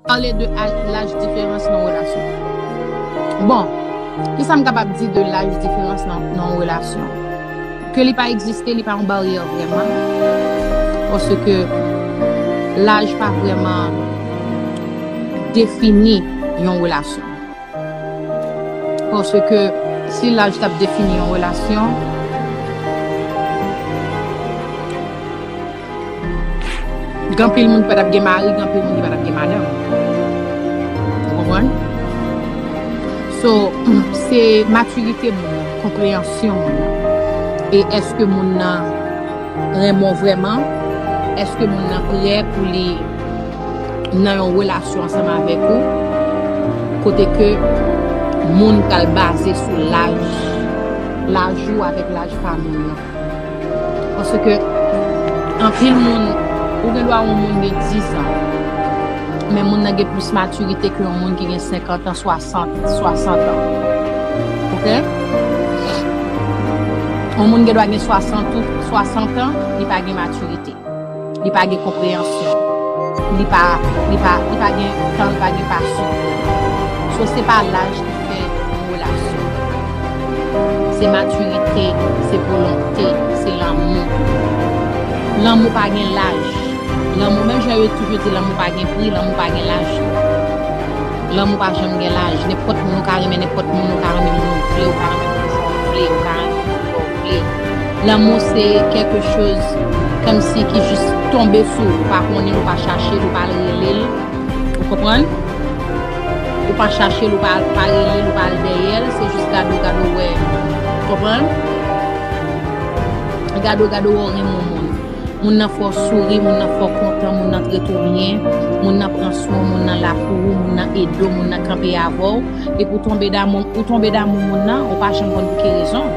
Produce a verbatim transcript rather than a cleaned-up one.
Pale de al- laj diferans nan relasyon. Bon, ki sa m kapab di de laj diferans nan nan yon relasyon? Ke li pa egziste, li pa yon baryè vrèman. Paske laj pa vrèman defini yon relasyon. Paske si laj t ap defini yon relasyon, gen anpil moun ki pa t ap gen mari, gen anpil moun ki pa t ap gen madanm. Ou konprann? So, se matirite moun nan, konpreyansyon moun nan. E èske moun nan renmen w vrèman? Èske moun nan prè pou li nan yon relasyon ansanm avèk ou? Kote ke moun pral baze sou laj, laj ou avèk laj pa moun nan. Paske anpil moun, ou gen dwa yon moun gen diz an, men moun nan gen plis matirite ke yon moun ki gen senkant an, swasant, swasant an. Oke? Yon moun gen dwa gen swasant ou, swasant an, li pa gen matirite. Li pa gen konpreyansyon. Li pa, li pa, li pa gen tan, li pa gen pasyon. So, se pa laj ki fè yon relasyon. Se matirite, se volonte, se lanmou. Lanmou pa gen laj. Lanmou, menm jan yo toujou di lanmou pa gen pri, lanmou pa gen laj. Lanmou pa janm gen laj. Nenpòt moun ou ka renmen, nenpòt moun ou ka renmen, moun ou vle, ou ka renmen moun sa ou vle, ou ka renmen moun sa ou vle. Lanmou se kèlke choz kòmsi ki jis tonbe sou ou, ou pa konnen l, ou pa chache l, ou pa al rele l. Ou konprann? Ou pa chache l, ou pa, pa rele l, ou pa al dèyè l, se jis gade w, gade w wè. Konprann? Gade w, gade w wè w renmen yon moun. Moun nan fè w souri, moun nan fè w kontan, moun nan trete w byen, moun nan pran swen w, moun nan la pou ou, moun nan ede w, moun nan kanpe avè w. Epi w tonbe damou, ou tonbe damou moun nan, ou pa janm konn pou ki rezon.